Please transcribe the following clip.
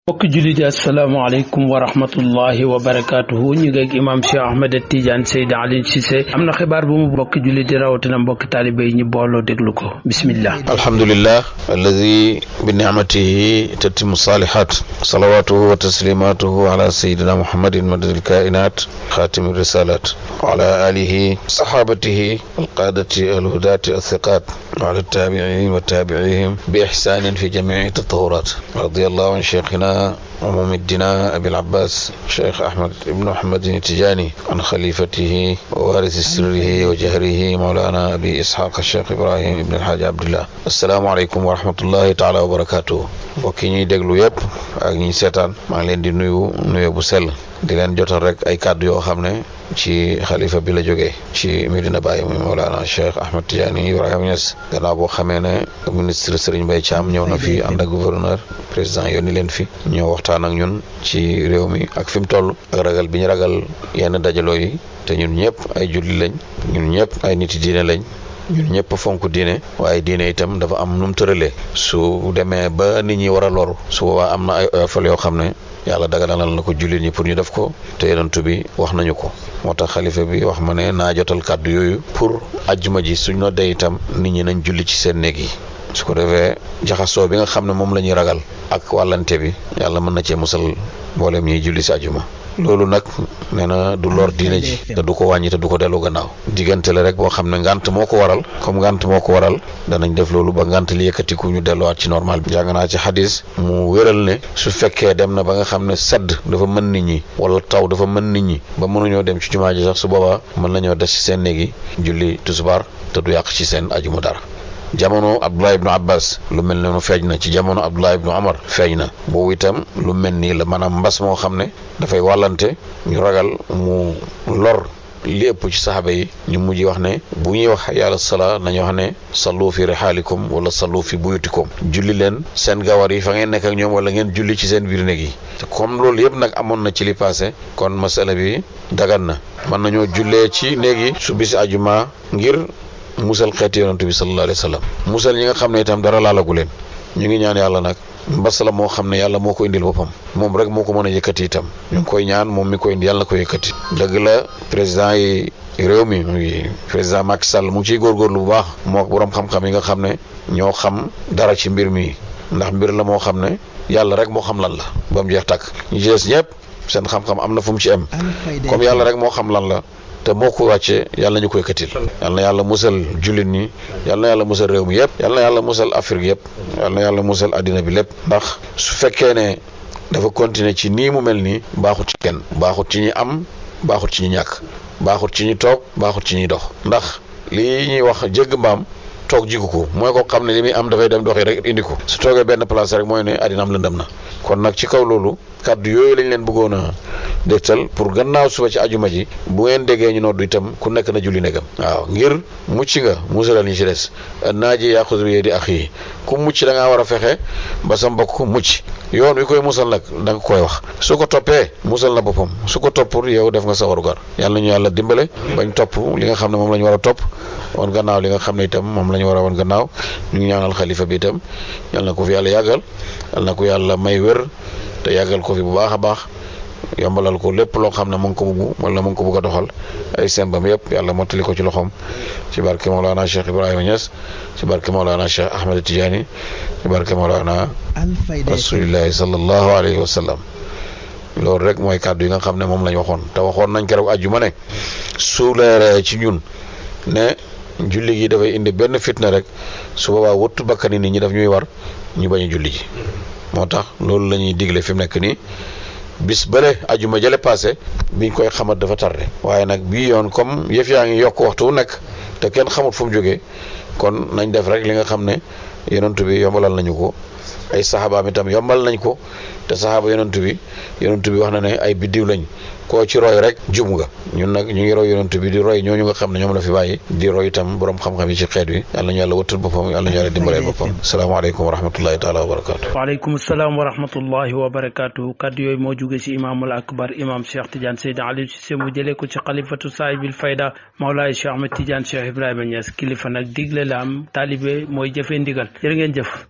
mbokki jullit yi asalaamaaleykum wa rahmatullahi wa barakaatuhu ñu ngi ak imaam Cheikh Ahmed Tidiane Seydi Aliou Cissé am na xibaar bu mu mbokki jullit yi rawatina mbokki taalibe yi ñu booloo déglu ko bismillah. alhamdulillah alladi bi nicmatihi tatimu salihat salawatuhu wa taslimatuhu ala sayidina muhammadin madadil kainat xaatimi risalat wa ala alihi sahabatihi alqadati alhudati athiqat wa ala tabiin wa tabiihim bi ihsanin fi jamii tatahurat radiyallahu an cheikhina ومم الدنا أبي العباس شيخ أحمد بن محمد التجاني عن خليفته ووارث سره وجهره مولانا أبي إسحاق الشيخ إبراهيم بن الحاج عبد الله السلام عليكم ورحمة الله تعالى وبركاته mbokki ñuy déglu yëpp ak ñi seetaan maa ngi leen di nuyu bu sell di leen jotal rek ay kàddu yoo xam ne ci xalifa bi la jógee ci Medina Baye muy Mawlana Cheikh Ahmed Tidiane Ibrahima Niass gannaaw boo xamee ne ministre Serigne Mbaye Thiam ñëw na fi ànd ak gouverneur président yónni leen fi ñoo waxtaan ak ñun ci réew mi ak fi mu toll ak ragal bi ñu ragal yenn dajaloo yi te ñun ñëpp ay julli lañ ñun ñëpp ay niti diine lañ ñun ñëpp fonk diine waaye diine itam dafa am nu mu tëralee su demee ba nit ñi war a loru su boobaa am na ay oyofal yoo xam ne yàlla daganalal na ko jullit ñi pour ñu def ko te yonent bi wax nañu ko moo tax xalifa bi wax ma ne naa jotal kàddu yooyu pour ajjuma ji suñ no dee itam nit ñi nañ julli ci seen néeg yi su ko defee jaxasoo bi nga xam ne moom la ñuy ragal ak wàllante bi yàlla mën na cee musal mboolem ñiy julli si ajjuma loolu nag nee na du lor diine ji te du ko wàññi te du ko dellu gannaaw diggante la rek boo xam ne ngant moo ko waral comme ngant moo ko waral danañ def loolu ba ngant li yëkkatiku ñu delluwaat ci normal bi jàng naa ci xadis mu wéral ne su fekkee dem na ba nga xam ne sedd dafa mën nit ñi wala taw dafa mën nit ñi ba mënuñoo dem ci jumaa ji sax su boobaa mën nañoo des ci seen néegi julli tusubaar te du yàq ci seen ajuma dara jamono Abdullah ibnu Abbas lu mel ne feeñ na ci jamono Abdullah ibnu Omar feeñ na boobu itam lu mel nii la maanaam mbas moo xam ne dafay wàllante ñu ragal mu lor li ëpp ci saxaaba yi ñu mujj wax ne bu ñuy wax yàlla salaa nañu wax ne sallu fi rihaalikum wala sallu fi buyutikum julli leen seen gawar yi fa ngeen nekk ak ñoom wala ngeen julli ci seen biir néeg yi te comme loolu yëpp nag amoon na ci li passé kon masala bi dagan na mën nañoo jullee ci néeg yi su bisi ajuma ngir musal xeeti yonent bi sallallahu alayhi wa sallam musal ñi nga xam ne itam dara laalagu leen ñu ngi ñaan yàlla nag mbas la moo xam ne yàlla moo ko indil boppam moom rek moo ko mën a yëkkati itam ñu ngi koy ñaan moom mi koy indi yàlla na ko yëkkati dëgg la président yi réew mi président Macky Sall mu ngi ciy góorgóorlu bu baax moo ak borom xam-xam yi nga xam ne ñoo xam dara ci mbir mi ndax mbir la moo xam ne yàlla rek moo xam lan la ba mu jeex tàkk ñu ci des ñëpp seen xam-xam am na fu mu ci am comme yàlla rek moo xam lan la te moo ko wàccee yàlla ñu koy këtil yàlla na yàlla musal jullit ñi yàlla na yàlla musal réew mi yëpp yàlla na yàlla musal Afrique yëpp yàlla na yàlla musal addina bi lépp ndax su fekkee ne dafa continuer ci nii mu mel nii baaxut ci kenn baaxut ci ñi am baaxut ci ñi ñàkk baaxut ci ñi toog baaxut ci ñi dox ndax lii ñuy wax jégg mbaam toog jigu ko mooy ko xam ne li muy am dafay dem doxi rek indi ko su toogee benn place rek mooy ne addina am lëndëm na kon nag ci kaw loolu kàddu yooyu lañ leen bëggoon a dégtal pour gannaaw suba ci ajuma ji bu ngeen déggee ñu noddu itam ku nekk na julli negam waaw ngir mucc nga musalal ñi ci des naaji yaxudu bi yadi axi ku mucc da ngaa war a fexe ba sa mbokk mucc yoon wi koy musal nag da nga koy wax su ko toppee musal na boppam su ko toppul yow def nga sa warugar yàlla ñu yàlla dimbale bañ topp li nga xam ne moom la ñu war a topp woon gannaaw li nga xam ne itam moom la ñu war a woon gannaaw ñu ngi ñaanal xalifa bi itam yàlla na ko fi yàlla yàggal yàlla na ko yàlla may wér te yàggal ko fi bu baax a baax yombalal ko lépp loo xam ne mu ngi ko bugg wala mu ngi ko bugg a doxal ay sembam yëpp yàlla mottali ko ci loxoom ci barke Mawlana Cheikh Ibrahima Niass ci barke Mawlana Cheikh Ahmed Tidiane ci barke Mawlana rasulillahi sallallahu alayhi wa sallam loolu rek mooy kàddu yi nga xam ne moom lañ waxoon te waxoon nañ keroog àjjuma ne su leeree ci ñun ne julli gi dafay indi benn fitna rek su boobaa wëttu bakkani nit ñi daf ñuy war ñu bañ a julli ji moo tax loolu la ñuy digle fi mu nekk nii bis bële ajuma jële passé biñ koy xamat dafa tardé waaye nag bii yoon comme yëf yaa ngi yokk waxtu wu nekk te kenn xamut fu mu jógee kon nañ def rek li nga xam ne yonent bi yombalal nañu ko ay saxaabaam itam yombal nañ ko te saxaaba yonent bi wax na ne ay biddiw lañ koo ci roy rek jub nga ñun nag ñu ngi roy yonent bi di roy ñooñu nga xam ne ñoom la fi bàyyi di roy itam borom xam-xam yi ci xeet wi yàlla ñu yàlla wëttal boppam yàlla ñu yàlla dimbaleel boppam salaamaaleykum wa rahmatullahi taala wa barakaatu. waaleykum salaam wa rahmatullahi wa barakaatu kaddu yooyu moo jóge ci imaamul akbar imam Cheikh Tidiane Seydi Aliou Cissé mu jëlee ko ci xalifatu saahibil fayda Mawlaay Cheikh Ahmed Tidiane Cheikh Ibrahima Niass kilifa nag digle la am taalibe mooy jëfee ndigal jërë ngeen jëf.